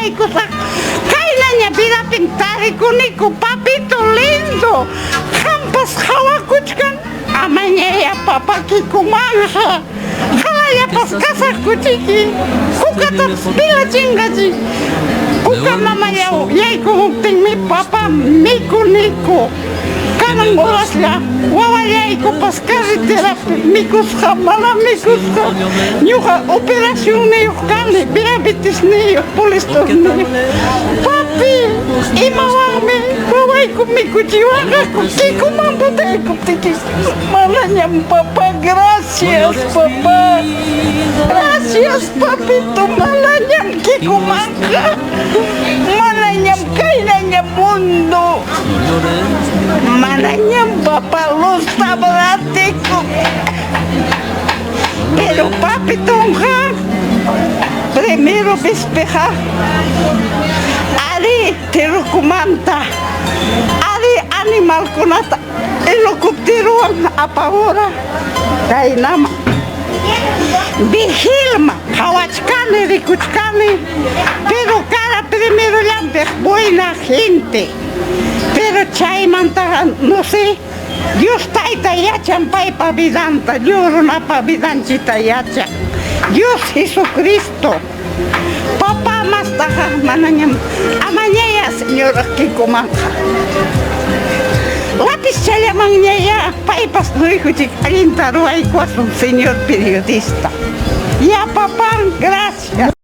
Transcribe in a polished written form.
yaykusaq. Kaynaña vidapin tarikuniku, papito lindo. Qampas qhawakuchkan, amañaya papakikumanqa. Qalallapas kasaq kuchiki, kukatapas pilachinqachik. Kuka mamallaw yaykumuptinmi papa mikuniku. Kanan horaslla wawallaykupas carreterapi mikusqa, mana mikusqa. Ñuqa operacionniyuq kani, diabetesniyuq, colesterolniyuq. Papi, imawanmi wawayku mikuchiwanqaku kikuman botaykuptiki? Manañam papá, gracias papá. Gracias papito, manañam kikumanqa. Manañam kaynaña mundo. Manañam papá luzta bratiku. Pero papitonqa primero vespiqa ari tirukumanta ari animalkunata helicopterowan apamura kaynama. Vigilma qhawachkani rikuchkani pero cara primerollanpiq buena gente pero chaymantaqa no sé Dios tayta yachan paypa vidanta lliw runapa vidanchita yachan Dios Jesucristo papá mastaqa manañam amañaya señora kikumanqa Lapizchallamanñayá paypas nuykuchik allinta ruwaykuwasun señor periodista. Ya papá, gracias.